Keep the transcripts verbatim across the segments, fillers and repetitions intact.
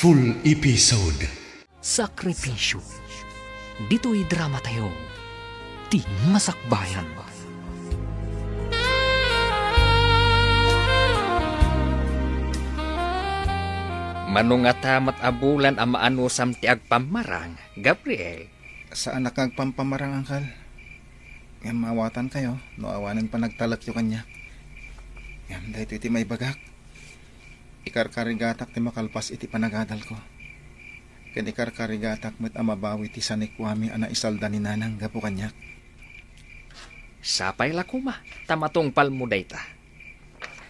Full episode. Sakripisyo. Ditoy dramatayo, ti masakbayan. Mano ngata met a bulan a maanusam ti agpammarang, Gabriel? Saanak nga agpampamarang, Angkal. Ngem maawatankayo no awanen panagtalekyo kaniak. Ngem daytoy ti maibagak. Ikarkarigatak ti makalpas iti panagadalko. Ken ikarkarigatak met a mabawi ti sanikuami a naisalda ni Nanang gapu kaniak. Sapay la koma ta matungpalmo dayta.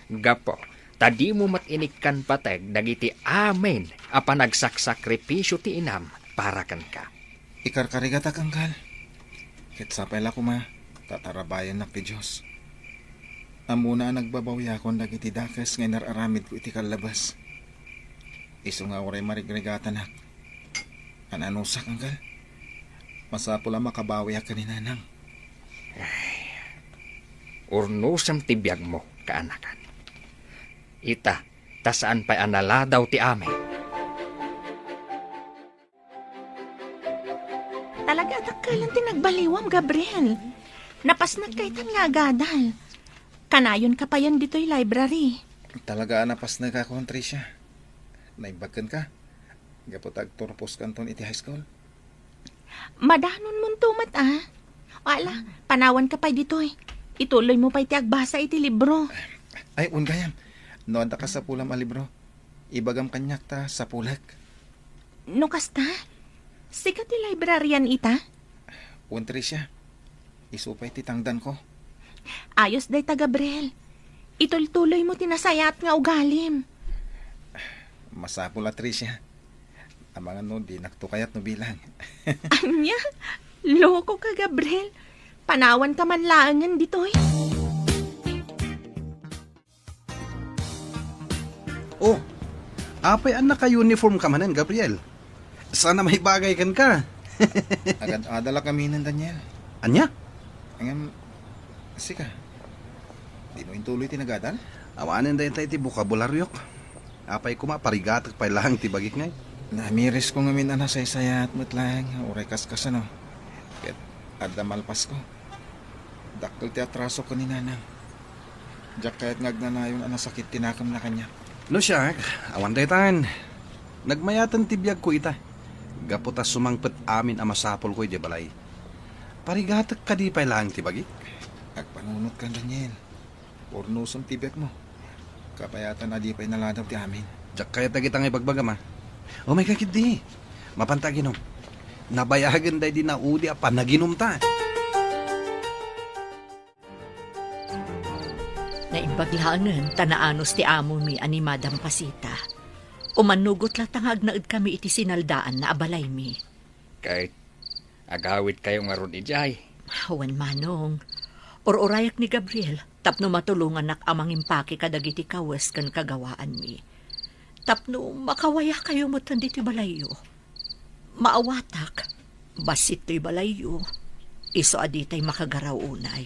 Gapu ta dimo met inikkan pateg dagiti amin a panagsaksakripisio ti inam para kenka. Ikarkarigatak, Angkal. Ket sapay la koma ta tarabayannak ti Dios. Ammona a nagbabawiakon dagiti dakes nga inar-aramidko iti kallabas. Isu nga uray marigrigatanak. Ananusak, Angkal. Masapul a makabawiak ken ni Nanang. Ay, urnosem ti biagmo, kaanakan. Ita, ta saan pay a naladaw ti amin. Talaga a dakkel ti nagbaliwam, Gabriel. Napasnek kaytan nga agadal. Kanayonka payen ditoy library. Talaga a napasnekakon, Tricia. Naimbag kenka? Gapu ta agturposkanton iti high school. Madanonmonto met, a. Ala, panawanka pay ditoy. Ituloymo pay ti agbasa iti libro. Ay, wen gayam. No adda kasapulam a libro, ibagam kaniak ta sapulek. No kasta, sika ti librarian ita? Wen, Tricia. Isu pay ti tangdanko. Ayos dayta, Gabriel. Itultuloymo ti nasayaat nga ugalim. Masapul a, Tricia. Amangan no dinakto kayat no bilang. Ania? Lokoka, Gabriel. Panawanka man laengen ditoy. Oh, apay a naka-uniform ka manen, Gabriel? Saan a maibagay kenka? Agad-adalak aminen, Daniel. Ania? Ngem, sika, dimo intuloy ti nagadal? Awanen dayta iti bokabularyok. Apay koma, parigatek pay laeng ti bagik ngay. Namirisko ngamin a nasaysayaat met laeng, uray kaskasano. Ket adda malpasko. Dakkel ti atraso ken ni Nanang. Diak kayat nga agnanayon a nasakit ti nakemna kaniak. No siak, awan daytan. Nagmayaten ti biagko ita. Gapu ta sumangpet amin a masapulko idiay balay. Parigatek kadi pay laeng ti bagik? Agpanunotkan, Daniel. Urnosem ti biagmo. Kabayatan a di pay naladaw ti amin. Diak kayat dagita nga ibagbagam, a. Umayka ketdi. Mapanta aginom. Nabayagen daydi naudi a panaginomta. Naimbag laengen ta naanus ti amomi a ni Madam Pasita. Umannugot latta nga agnaedkami iti sinaldaanna a balaymi. Ket agawidkayo ngarud idiay? Wen, Manong. Ur-urayak ni Gabriel tapno matulongannak a mangimpake kadagiti kawes ken kagawaanmi. Tapno makawayakayo metten ditoy balayyo. Maawatak, bassit toy balayyo, isu a ditay makagaraw unay.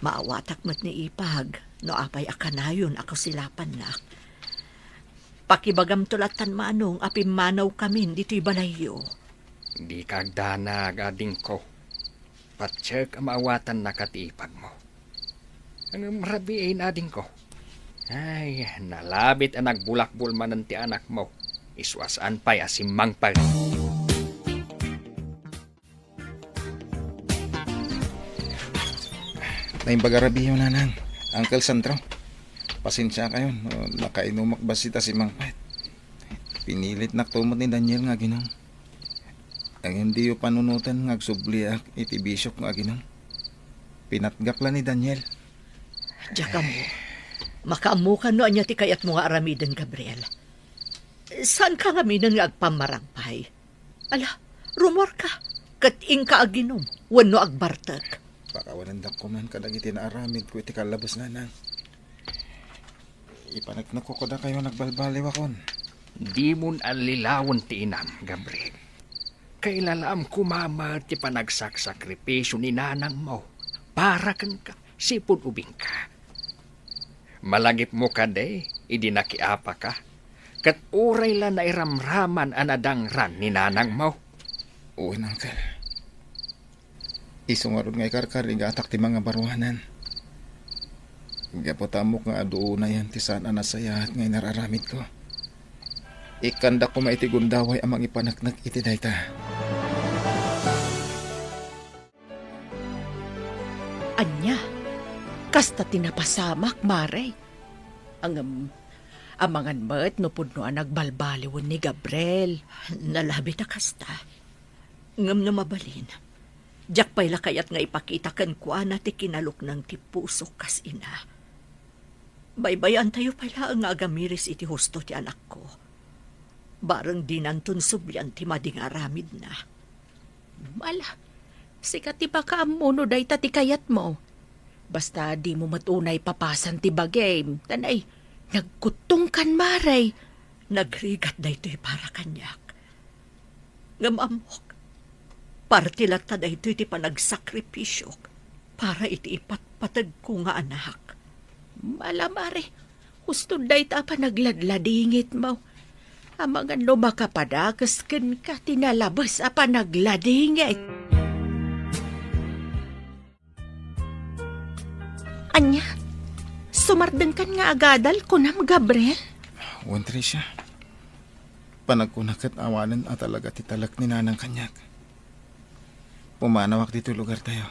Maawatak met ni Ipag no apay a kanayon a kusilapannak. Pakibagamto lattan, Manong, a pimmanawkamin ditoy balayyo. Dika agdanag, adingko. Patiek a maawatannaka ti ipagmo. Ngem rabii, adingko. Ay, nalabit a nagbulakbol manen ti anakmo. Isu a saan pay a simmangpet. Naimbag a rabiiyo, Nanang. Uncle Sandro, pasensiakayon no nakainumak bassit a simmangpet. Pinilitnakto met ni Daniel nga aginom. Ngem diyo panunoten nga agsubliak iti bisiok nga aginom. Pinatgak la ni Daniel. Diak ammo. Makaammokan no ania ti kayatmo nga aramiden, Gabriel. Saanka ngaminen nga agpammarang pay? Ala, rumuarka, ket inka aginom wenno agbartek. Pakawanendak koman kadagiti naaramidko iti kallabes, Nanang. Ipaneknekko kadakayo a nagbalbaliwakon. Dimon allilawen ti inam, Gabriel. Kailalaam koma met ti panagsaksakripisio ni nanangmo para kenka, sipud ubingka. Malagipmo kadi idi nakiapaka, Ket uray la nairamraman a nadangran ni nanangmo. Wen, uncle. Isu ngarud nga ikarkarigatak ti mangabaruanan. Gapu ta ammok nga adu unayen ti saan a nasayaat nga inararamidko. Ikkanda koma iti gundaway a mangipaneknek iti dayta. Ania? Kasta ti napasamak, Mare? Ngem, amangan met no pudno a nagbalbaliwen ni Gabriel. Nalabit a kasta. Ngem no mabalin, diak pay la kayat nga ipakita kenkuana ti kinaluknang ti pusok kas ina. Baybay-antayo pay laeng nga agamiris iti husto ti anakko. Bareng dinanton sublian ti madi nga aramidna. Ala, sika ti makaammo no dayta ti kayatmo. Basta dimo met unay papasan ti bagim, ta nay, nagkuttongkan, Mare. Nagrigat daytoy para kaniak. Ngem ammok, parte latta daytoy ti panagsakripisyok para iti ipatpategko nga anak. Ala, Mare, husto dayta a panagladladingitmo. Amangan no makapadakes kenka ti nalabes a panagladingit. Ania? Sumardengkan nga agadal, kunam, Gabriel? Wen, Tricia. Panagkuna ket awanen a talaga ti talek ni nanang kaniak. Pumanawak ditoy lugartayo.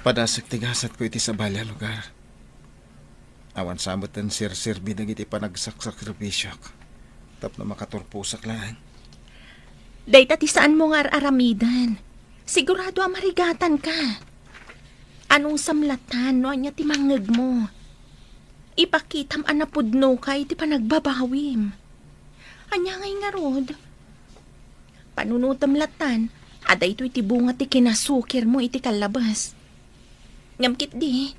Padasek ti gasatko iti sabali a lugar. Awan sa metten serserbi dagiti panagsaksakripisyok tapno makaturposak laeng. Dayta ti saanmo nga ar-aramiden. Sigurado a marigatanka. Anusam latta no ania ti mangngegmo. Ipakitam a napudnoka iti panagbabawim. Ania ngay ngarud? Panunotem lattan a daytoy ti bunga ti kinasukirmo iti kallabas. Ngem ketdi,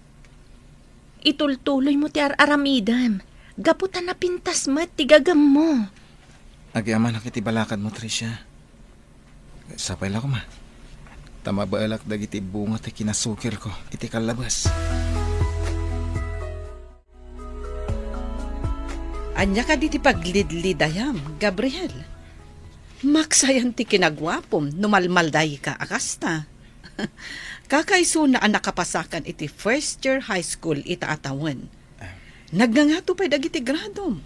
itultuloymo ti ar-aramidem gapu ta napintas met ti gagemmo. Agyamanak iti balakadmo, Tricia. Sapay la koma ta mabaelak dagiti bunga ti kinasukirko iti kallabas. Ania kadi ti paglidlidayam, Gabriel? Maksayan ti kinaguapom no malmaldayka a kasta. Kakaisuna a nakapasakan iti first year high school ita a tawen. Nagngangato pay dagiti gradom.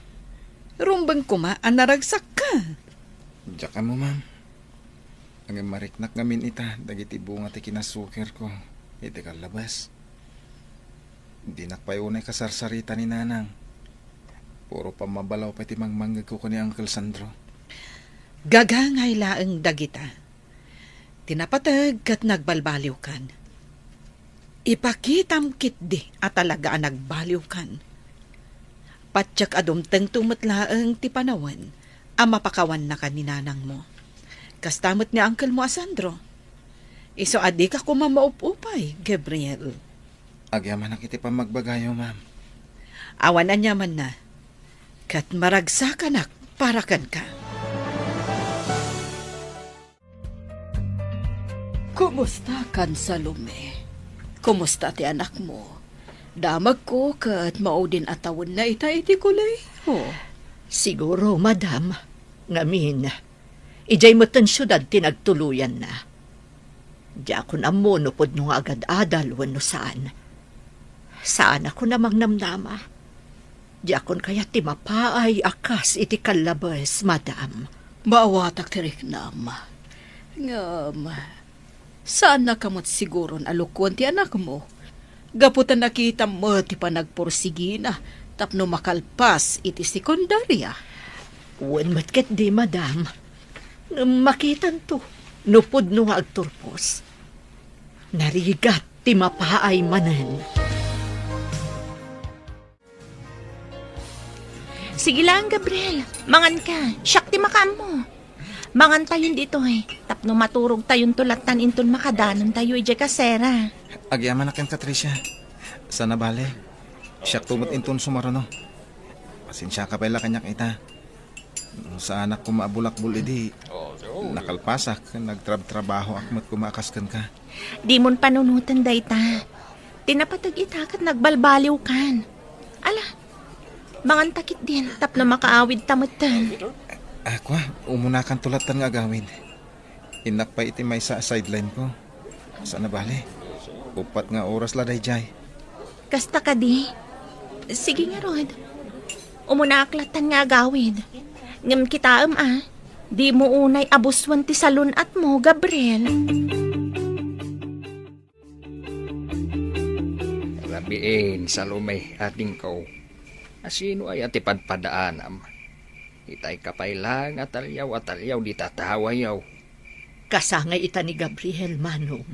Rumbeng koma a naragsakka. Diak ammo, ma'am. Ngem mariknak ngamin ita dagiti bunga ti kinasukirko iti kallabas. Dinak pay unay kasarsarita ni nanang. Puro pammabalaw pay ti mangmangngegko ken ni Uncle Sandro. Gagangay laeng dagita. Ti napateg ket nagbalbaliwkan. Ipakitam ketdi a talaga a nagbaliwkan. Patiek a dumtengto met laeng ti panawen a mapakawannaka ni nanangmo. Kasta met ni uncle mo a Sandro. Isu a dika koma maup-upay, Gabriel. Agyamanak iti pammagbagayo, ma'am. Awan aniamanna, ket maragsakanak para kenka. Kumusta kan, Salome? Kumusta ti anakmo? Damagko ket maudin a tawenna ita iti kolehiyo. Siguro, madam, ngamin, idiay metten siudad ti nagtuluyanna. Diakon ammo no pudno nga agad-adal wenno saan. Saanakon a mangnamnama. Diakon kayat ti mapaay a kas iti kallabes, madam. Maawatak ti riknam. Ngem, saannaka met siguron a lukuen ti anakmo. Gapu ta nakitam met ti panagpursigina tapno makalpas iti sekundaria. Wen met ketdi, madam. Ngem makitanto no pudno nga agturpos. Narigat ti mapaay manen. Sige lang, Gabriel. Manganka. Siak ti makaammo. Mangantayon ditoy. Tapno maturogtayonto lattan inton makadanontayo idiay kasera. Agyamanak kenka, Tricia. Sana bale. Siakto met inton sumaruno. Pasensiaka pay la kaniak ita. Saanak koma a bulakbol idi nakalpasak ken nagtrabtrabahoak met koma a kas kenka. Dimon panunoten dayta. Ti napateg ita ket nagbalbaliwkan. Ala, Manganta ketdin tapno makaawidta metten. A, kua, umunakanto latta nga agawid. Innak pay iti maysa a sideline ko. Saan a bale, uppat nga oras la daydiay. Kasta kadi? Sige ngarud. Umunaak latta nga agawid. Ngem kitaem a, dimo unay abusuen ti salun-atmo, Gabriel. Rabiin, Salome, adingko. Asino aya ti padpadaanam? Itay ka pay laeng a taliaw a taliaw dita tawayo. Kasangay ita ni Gabriel, Manong.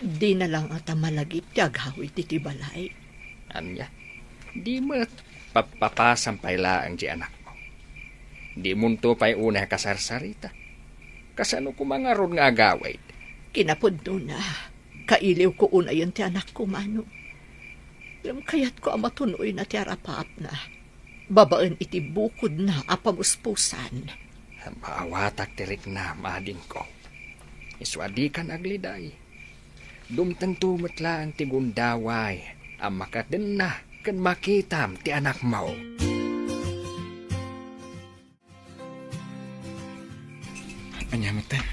Dina la ngata malagip ti agawid iti balay. Ania? Di met, papapasam pay laeng ti anakmo. Dimonto pay unay a kasarsarita. Kasano koma ngarud nga agawid? Kinapudnona, kailiwko unayen ti anakko, Manong. Ngem kayatko a matunoyna ti arapaapna babaen iti bukodna a pamuspusan. Maawatak ti riknam, adingko. Isu a dikan agliday. Dumtengto met laeng ti gundaway a makadenna ken makitam ti anakmo. Ania met, Tay?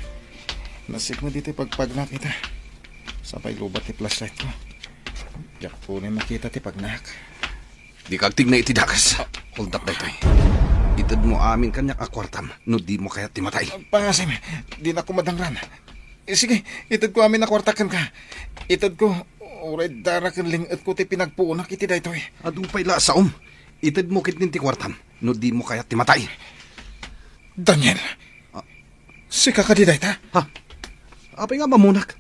Nasikmo ditoy pagpagnak ita. Sapay lubat ti flashlight ko. Diak unay makita ti pagnak. Dika agtigna iti dakes. Hold up daytoy. Itedmo amin kaniak a kuartam no dimo kayat ti matay. Pangasim, dinak kumadangran. Eh, sige, itedko amin a kuartak kenka. Itedko, uray dara ken ling-etko ti pinagpuonak iti daytoy. Adu pay la a saom. Itedmo ketdin ti kuartam no dimo kayat ti matay. Daniel! Ah. Sika kadi dayta? Ha? Apay nga mamunak?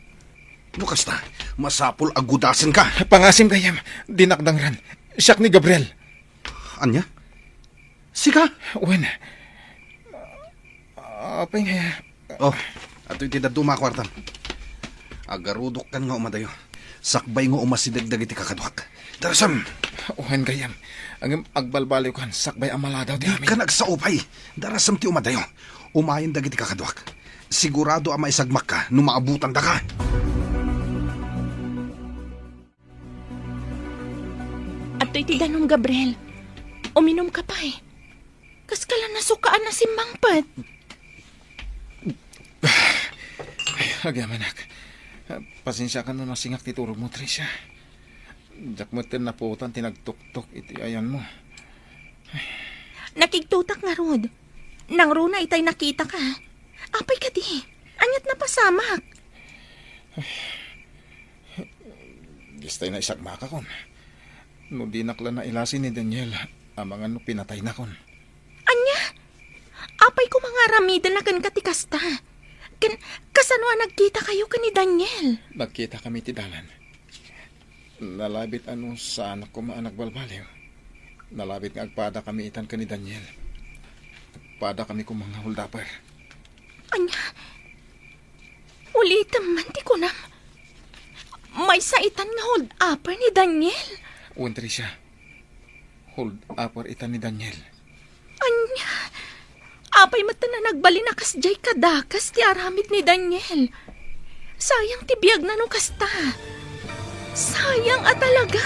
No kasta, masapul a gudasenka. Pangasim gayyem, dinak dangran. Siak ni Gabriel. Ania? Sika? Wen. Apay nga. Oh, adtoy ti dadduma a kuartam. Agarudok kan nga umadayo. Sakbay nga umasideg dagiti kakaduak. Darasem! Wen gayyem. Ngem agbalbaliwkan, sakbay a maladaw ti amin. Dikan agsao pay. Darasem ti umadayo. Umayen dagiti kakaduak. Sigurado a maisagmakka no maabutandaka. Adtoy ti danum, Gabriel. Uminumka pay. Kaska la nasukaan a simmangpet. Ay, agyamanak. Pasensiakan no nasingak ti turogmo, Tricia. Diak metten napuotan ti nagtuktok iti ayanmo. Nakigtutak ngarud. Nangruna itay nakitaka. Apay kadi? Aniat napasamak? Distay naisagmakakon. No dinak la nailasi ni Daniel, amangan no pinataynakon. Ania? Apay koma nga aramidenna kenka ti kasta? Ken, kasano a nagkitakayo ken ni Daniel? Nagkitakami ti dalan. Nalabit a no saanak koma a nagbalbaliw. Nalabit nga agpadakami itan ken ni Daniel. Agpadakami koma nga holdupper. Ania? Ulitem man ti kunam. Maysa itan nga holdupper ni Daniel? Wen, Tricia. Holdupper itan ni Daniel. Ania? Apay met a nagbalin a kasdiay kadakes ti aramid ni Daniel? Sayang ti biagna no kasta. Sayang a talaga.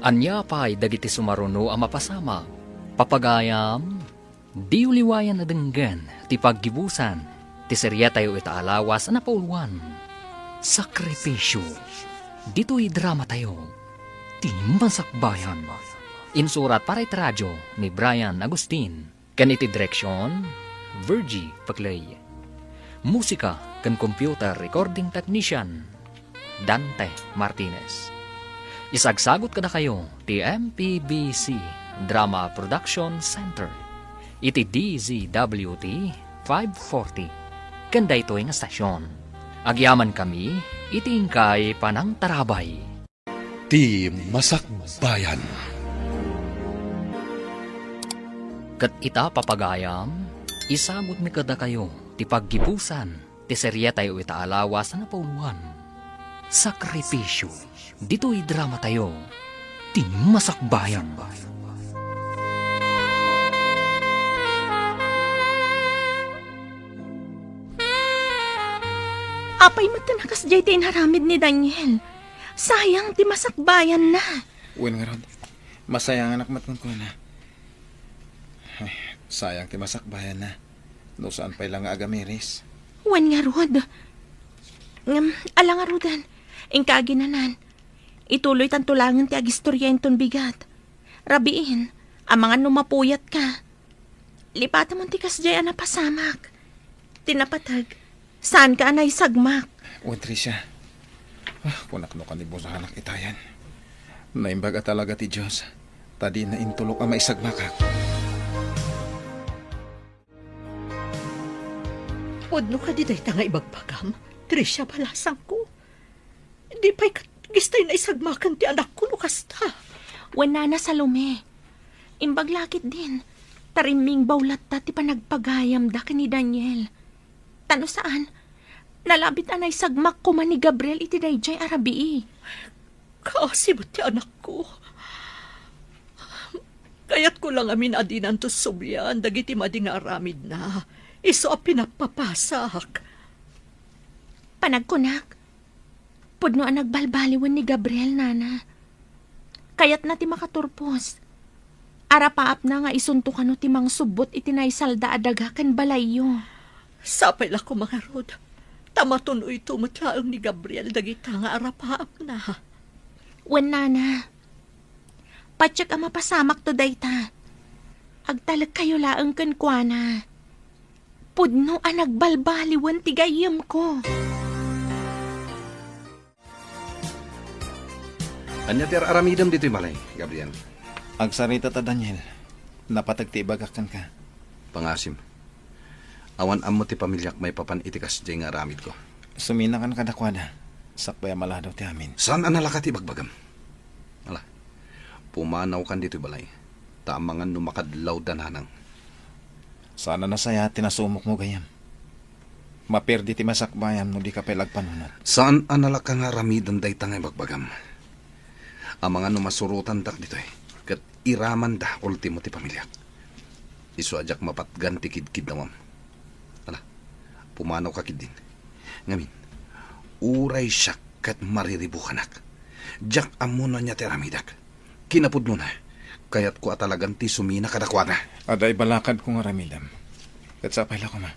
Ania pay dagiti sumaruno a mapasamak? Papagayam, diyo liwayan a denggen ti paggibusan ti seriatayo ita a lawas a napauluan, Sakripisyo. Ditoy dramatayo, Ti Masakbayan. Insurat para iti radio ni Brian Agustin. Ken iti direksion, Virgie Paclay. Musika ken computer recording technician, Dante Martinez. Isagsagut kadakayo ti M P B C Drama Production Center iti D Z W T five forty ken daytoy nga stasyon. Agyamankami iti inkay panangtarabay. Ti Masakbayan. Ket ita, papagayam, isagutmi kadakayo ti paggibusan ti seriatayo ita a lawas a napauluan, Sakripisyo. Ditoy dramatayo, Ti Masakbayan. Apay met a kasdiay ti inaramid ni Daniel? Sayang ti masakbayanna. Wen ngarud, masayanganak met kenkuana. Ay, sayang ti masakbayanna. No saan pay la nga agamiris. Wen ngarud. Ngem, ala ngaruden. Inka aginanan. Ituloytanto laengen ti agistorya inton bigat. Rabiin, amangan no mapuyatka. Lipatemon ti kasdiay a napasamak. Ti napateg, saanka a naisagmak. Wen, Tricia. Ah, kunak no kanibusanak itayan. Naimbag a talaga ti Dios, ta dina intulok a maisagmakak. Pudno kadi dayta nga ibagbagam, Tricia, balasangko? Di pay ket gistay naisagmakan ti anakko no kasta. Wen, Nana Salome, imbag la ketdin, ta rimmingbaw latta ti panagpagayamda ken ni Daniel. Ta no saan, nalabit a naisagmak koma ni Gabriel iti daydiay a rabii. Kaasi met ti anakko. Kayatko la ngamin a dinanto sublian dagiti madi nga aramidna, isu a pinapapasak. Panagkunak, pudno a nagbalbaliwen ni Gabriel, Nana. Kayatna ti makaturpos. Arapaapna nga isunto kano ti mangsubbot iti naisalda a daga ken balayyo. Sapay la koma ngarud, ta matunoyto met laeng ni Gabriel dagita nga arapaapna. Wen, Nana, patiek a mapasamakto dayta. Agtalekkayo laeng kenkuana. Pudno a nagbalbaliwen ti gayyemko. Ania ti ar-aramidem ditoy balay, Gabriel? Agsarita ta, Daniel. Napateg ti ibagak kenka. Pangasim. Awan ammo ti pamiliak maipapan iti kasdiay nga aramidko. Suminakan kadakuada. Sakbay a maladaw ti amin. Saan a nalaka ti ibagbagam? Ala, pumanawkan ditoy balay, ta amangan no makadlawda nanang. Saan a nasayaat ti nasumokmo, gayyem. Maperdi ti masakbayam no dika pay la agpanunot. Saan a nalaka nga aramiden dayta nga ibagbagam. Amangan no masurotandak ditoy, ket iramanda ultimo ti pamiliak. Isu a diak mapatgan ti kidkidnawam. Ala, pumanawka ketdin. Ngamin, uray siak ket mariribukanak. Diak ammo no ania ti aramidek. Kinapudnona, kayatko a talagan ti sumina kadakuada. Adda ibalakadko nga aramidem. Ket sapay la koma,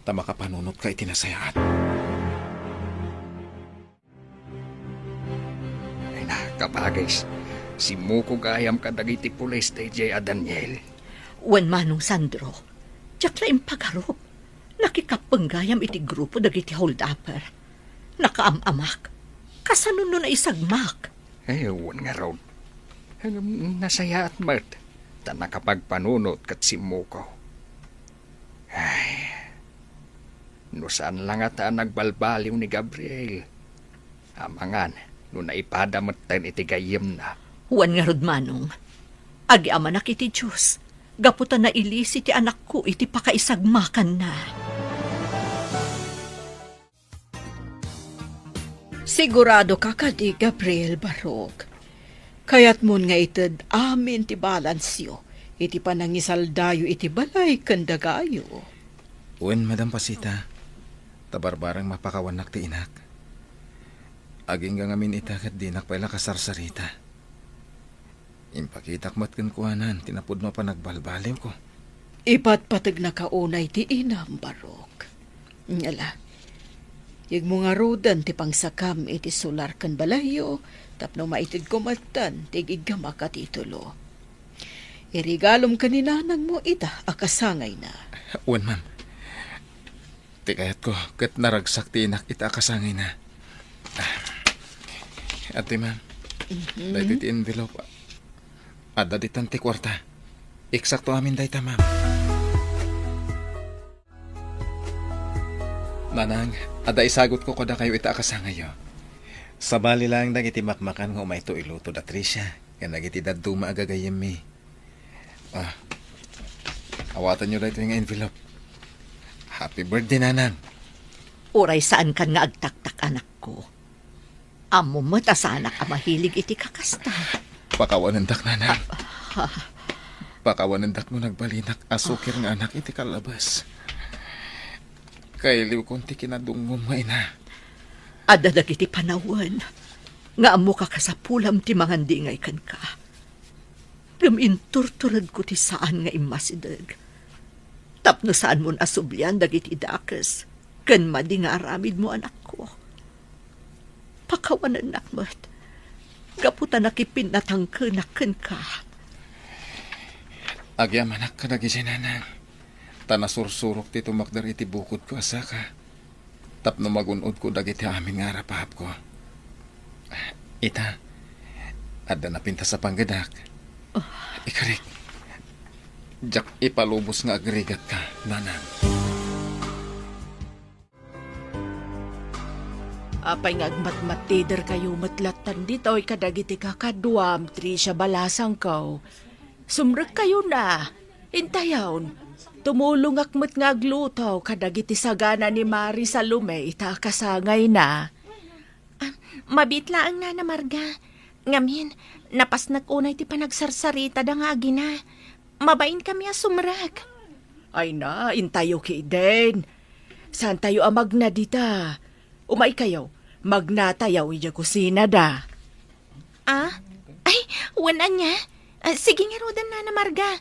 ta makapanunotka iti nasayaat. Ay na, kabagis, simmuko gayam kadagiti pulis daydiay a Daniel. Wen, Manong Sandro, diak la impagarup. Nakikappeng gayam iti grupo dagiti holdupper. Nakaam-amak. Kasano no naisagmak? Ay, wen ngarud. Ngem nasayaat met, ta nakapagpanunot ket simmuko. Ay, no saan la ngata a nagbalbaliw ni Gabriel, amangan no naipada metten iti gayyemna. Wen ngarud, Manong, agyamanak iti Dios, gapu ta nailisi ti anakko iti pakaisagmakanna. Siguradoka kadi, Gabriel Barok? Kayatmon nga ited amin ti balansyo iti panangisaldayo iti balay ken dagayo? Wen, Madam Pasita, ta barbareng mapakawannak ti inak. Agingga ngamin ita ket dinak pay la kasarsarita. Impakitak met kenkuana ti napudno a panagbalbaliwko. Ipatpategnaka unay ti inam, Barok. Ala, yegmo ngaruden ti pangsakam iti solar ken balayyo tapno maitedko metten ti igiggamak a titulo. Iregalom ken ni nanangmo ita a kasangayna. Wen, ma'am. Ti kayatko, ket naragsak ti inak ita a kasangayna. Ah. Ati, ma'am. Mhm. Daytoy ti envelope. Adda ditan ti kuarta. Eksakto amin dayta, ma'am. Nanang, adda isagutko kadakayo ita a kasangayyo. Sabali laeng dagiti makmakan nga umayto iluto da Tricia, ken dagiti dadduma a gagayyemmi. Ah, awatanyo daytoy nga envelope. Happy birthday, Nanang! Uray saankan nga agtaktak, anakko. Ammom met a saanak a mahilig iti kakasta. Pakawanendak, Nanang. Ah. Pakawanendak no nagbalinak a sukir nga anak iti kallabas. Kailiwkon ti kinadungngom nga ina. Adda dagiti panawen. nga ammo kakasapulam ti mangandingay kenka. Ngem inturturedko ti saan nga immasideg. Tapno saanmon a sublian dagiti dakes ken madi nga aramidmo, anakko. Pakawanennak met, gapu ta nakipinnatangkenak kenka. Agyamanak kadagiti nanang, ta nasursurok ti tumakder iti bukodko a saka. Tapno magun-odko dagiti amin nga arap-apko. Ita, adda napintas a panggedak. Oh. Ikarik, diak ipalubos nga agrigatka, nanang. Apay nga agmatmatiderkayo met lattan ditoy kadagiti kakaduam, Tricia, balasangko? Sumrekkayo na. Intayon, tumulongak met nga agluto kadagiti sagana ni Mari Salome ita a kasangayna. Ah, mabiit laeng, Nana Marga. Ngamin, napasnek unay ti panagsarsaritada nga agina. Mabainkami a sumrek. Ay na, intayo kiden. Saantayo a magna dita. Umaykayo, magnatayo idiay kusinada. Ah? Ay, wen ania? Ah, sige ngaruden, Nana Marga.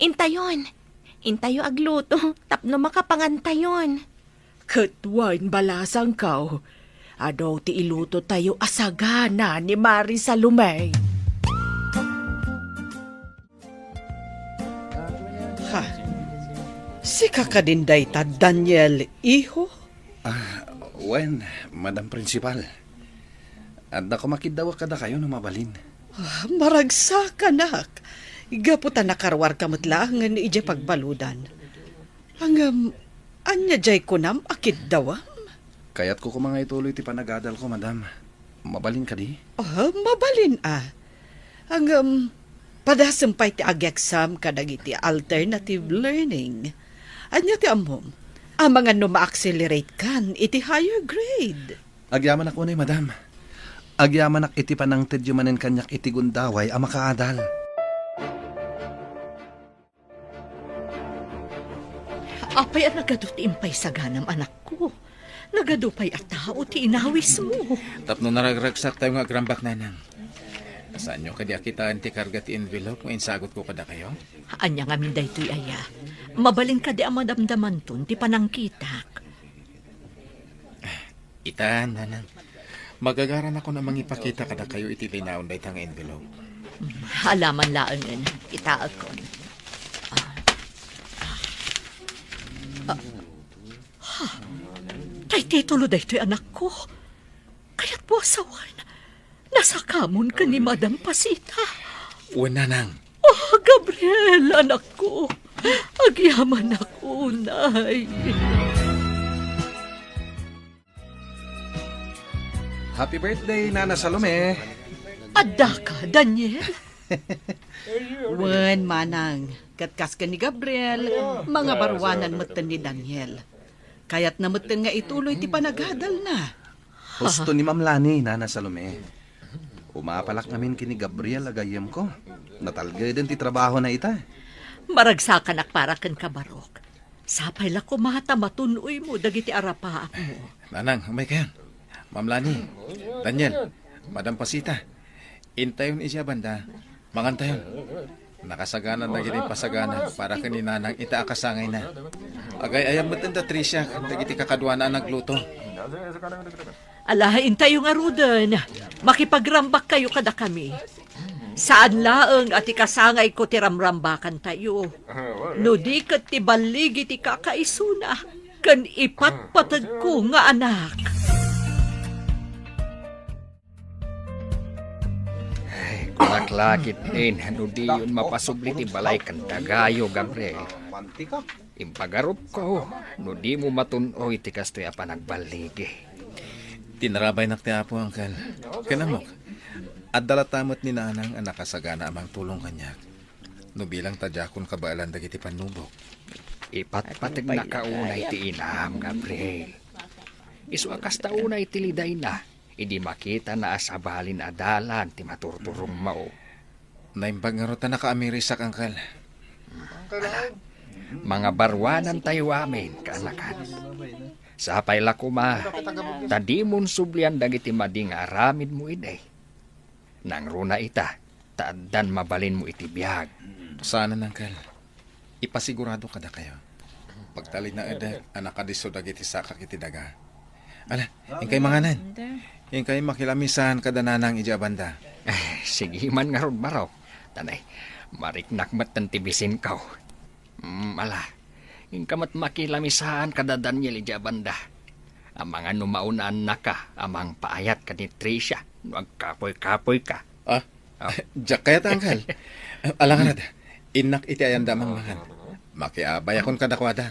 Intayon. Intayo agluto tapno makapangantayon. Ket wen, balasangko, adu ti ilutotayo a sagana ni Mari Salome. Ha? Sika kadin dayta, Daniel, iho? Ah, wen, Madam Principal. Adda koma kiddawek kadakayo no mabalin. Ah, maragsakanak. Gapu ta nakaruarka met laengen idiay pagbaludan. Ngem, ania diay kunam a kiddawem? Kayatko koma nga ituloy ti panagadalko, madam. Mabalin kadi? Ah, mabalin a. Ngem, padasem pay ti ag-exam kadagiti alternative learning. Ania ti ammom? Amangan no ma-accelerate kan iti higher grade. Agyamanak unay, madam. Agyamanak iti panangtedyo manen kaniak iti gundaway a makaadal. Apay a nagadu ti impaisaganam, anakko? Nagadu pay a tao ti inawismo. Tapno naragragsaktayo nga agrambak, nanang. Saanyo kadi a kitaen ti karga ti envelope nga insagutko kadakayo? Ania ngamin daytoy aya? Mabalin kadi a madamdamanton ti panangkitak? Ita, nanang. Magagaranakon a mangipakita kadakayo iti linaon dayta nga envelope. Alaman laengen, kitaekon. Ah. Ah. Ha? Tay titulo daytoy, anakko. Kayatmo a sawen. Nasakamon ken ni Madam Pasita. Wen, nanang. Oh, Gabriel, anakko. Agyamanak unay. Happy birthday, Nana Salome. Addaka, Daniel. Wen, manang, ket kas ken ni Gabriel, mangabaruanan metten ni Daniel. Kayatna metten nga ituloy ti panagadalna. Husto ni Ma'am Lani, Nana Salome. Umapalak ngamin ken ni Gabriel a gayyemko. Natalgeden ti trabahona ita. Maragsakanak para kenka, Barok. Sapay la koma ta matun-oymo dagiti arapaapmo. Nanang, umaykayon. Ma'am Lani, Daniel, Madam Pasita, intayon idiay banda. Mangantayon. Nakasagana dagiti pasagana para ken ni Nanang ita a kasangayna. Agay-ayam met da Tricia ken dagiti kakaduana a nagluto. Ala, intayo ngaruden. Makipagrambakkayo kadakami. Saan laeng a ti kasangayko ti ramrambakantayo. No di ket ti balligi ti kakaisuna ken ipatpategko nga anak. Ay, kunak la ketdin no diyon mapasubli ti balay ken dagayo, Gabriel. Impagarupko no dimo matun-oy ti kastoy a panagballigi. Tinarabaynak ti Apo, Uncle. Ken ammok, adda latta met ni Nanang a nakasagana a mangtulong kaniak no bilang ta diakon kabaelan dagiti pannubok. Ipatpategnaka unay ti inam, Gabriel. Isu a kasta unay ti lidayna idi makitana a sabalin a dalan ti maturturummo. Naimbag ngarud ta nakaamirisak, Uncle. Ala, mangabaruanantayo amin, kaanakan. Sapay la koma ta dimon sublian dagiti madi nga aramidmo idi. Nangruna ita, ta addan mabalinmo iti biag. Saanen, Uncle. Ipasigurado kadakayo. Pagtalinaedek a nakadisso dagiti sakak iti daga. Ala, inkay manganen. Inkay makilamisan kada nanang idiay banda. Sige man ngarud, Barok. Tanay, mariknak met ti bisinko. Mm, ala, inka met makilamisan kada Daniel idiay banda. Amangan no maunaannaka a mangpaayat ken ni Tricia no agkapuy-kapuyka. Ah? Ah. Diak kayat, Uncle. Ala ngarud, innak iti ayanda a mangmangan. Makiabayakon kadakuada.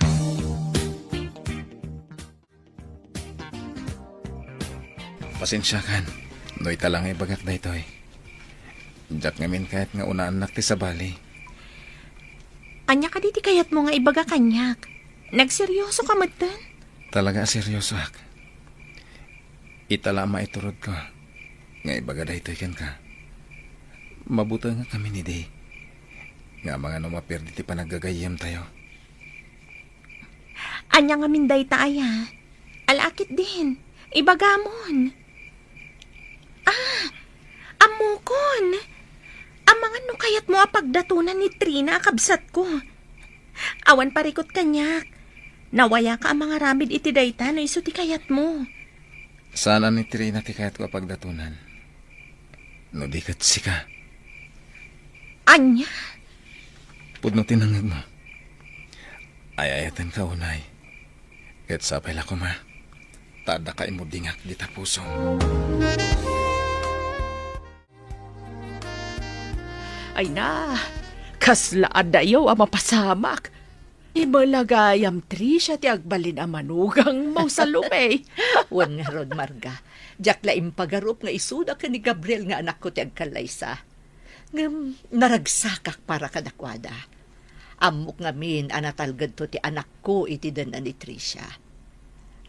Pasensiakan no ita la nga ibagak daytoy. Diak ngamin kayat nga unaannak ti sabali. Ania kadi ti kayatmo nga ibaga kaniak? Nagseriosoka metten? Talaga a seriosoak. Ita la a maiturodko nga ibaga daytoy kenka. Mabutengakami ni Di nga amangan no maperdi ti panaggagayyemtayo. Ania ngamin dayta aya? Ala ketdin, ibagamon. Ah, ammokon. Amangan no kayatmo a pagdatonan ni Trina a kabsatko. Awan parikut kaniak. Nawayaka a mangaramid iti dayta no isu ti kayatmo. Saan a ni Trina ti kayatko a pagdatonan, no di ket sika. Ania? Pudno ti nangngegmo. Ay-ayatenka unay. Ket sapay la koma ta addaka immudingak dita pusom. Ay na, kasla a dayaw a mapasamak. Imala gayam, Tricia, ti agbalin a manugang mo, Salome. Wen ngarud, Marga, diak la impagarup nga isuda ken ni Gabriel nga anakko ti agkallaysa. Ngem naragsakak para kadakuada. Ammok ngamin a natalgedto ti anakko iti denna ni Tricia.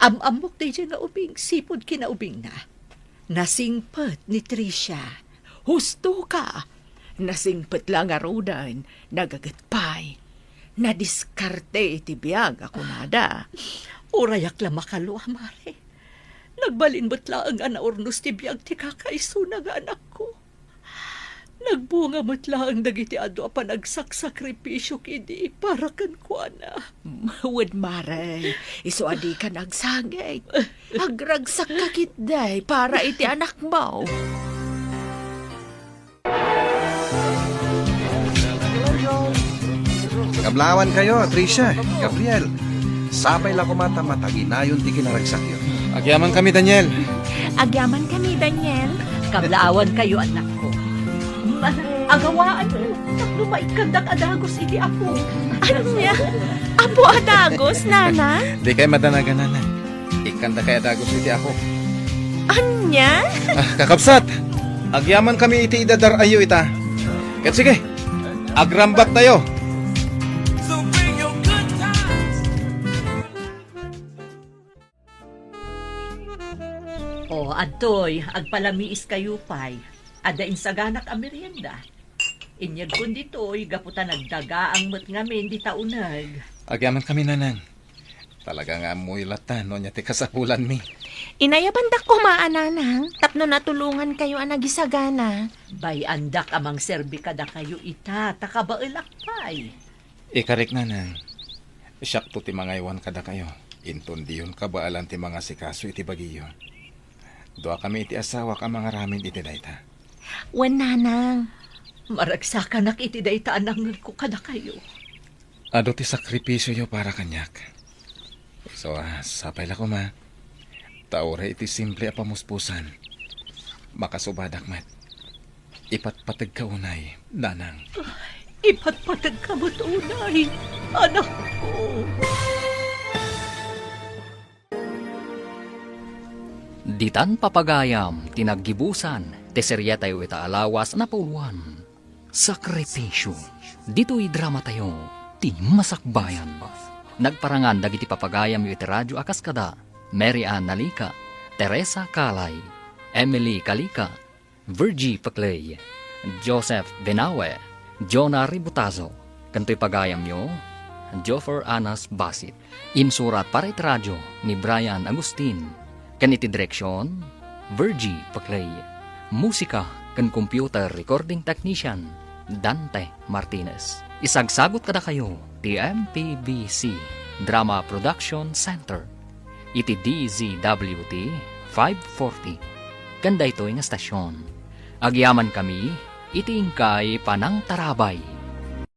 Am-ammok daydiay nga ubing sipud kinaubingna. Nasingpet ni Tricia. Husto ka! Nasingpet la ngaruden, nagaget pay. Nadiskarte iti biag a kunada. Urayak la makalua, Mare. Nagbalin met laeng a naurnos ti biag ti kakaisuna nga anakko. Nagbunga met laeng dagiti adu a panagsaksakripisio idi para kenkuana. Wen, Mare, isu a dika nagsangit. Agragsakka ketdi para iti anakmo. Kablaawankayo, Tricia, Gabriel. Sapay la koma ta mataginayon ti kinaragsakyo. Agyamankami, Daniel. Agyamankami, Daniel. Kablaawankayo, anakko. Ma-, agawaanyo tapno maikkandak a dagus iti Apo. Ania? Apo a dagus, Nana? Dikay madanagan, Nana. Ikkandakay a dagus iti Apo. Ania? Ah, kakabsat, agyamankami iti idadar-ayyo ita. Ket sige, agrambaktayo. O, adtoy, agpalamiiskayo pay. Adda insaganak a merienda. Inyegkon ditoy gapu ta nagdagaang met ngamin dita uneg. Agyamankami, Nanang. Talaga nga ammoyo latta no ania ti kasapulanmi. Inayabandak koma a, Nanang, tapno natulongankayo a nagisagana. Bay-andak a mangserbi kadakayo ita, ta kabaelak pay. Ikarik, Nanang. Siakto ti mangaywan kadakayo. Inton diyon kabaelan ti mangasikaso iti bagiyo. Duakami iti asawak a mangaramid iti dayta. Wen, Nanang. Maragsakanak iti dayta a nangngegko kadakayo. Adu ti sakripisioyo para kaniak. Isu a, sapay la koma. Ta uray iti simple a pamuspusan, makasubadak met. Ipatpategka unay, Nanang. Ipatpategka met unay, anakko. Ditan papagayam ti naggibusan ti seriatayo ita a lawas a napauluan, Sakripisio. Ditoy dramatayo ti masakbayan. Nagparangan dagiti papagayamyo iti radio a kas kada Mary Ann Nalica, Teresa Calay, Emily Calica, Virgie Paclay, Joseph Benawe, Jonah Ributazo, ken toy pagayamyo, Joffer Anas Basit. Insurat para iti radio ni Brian Agustin, ken iti direksion, Virgie Paclay. Musika, ken computer recording technician Dante Martinez. Isagsagut kadakayo ti M P B C Drama Production Center iti D Z W T five forty ken daytoy nga stasyon. Agyamankami iti inkay panangtarabay.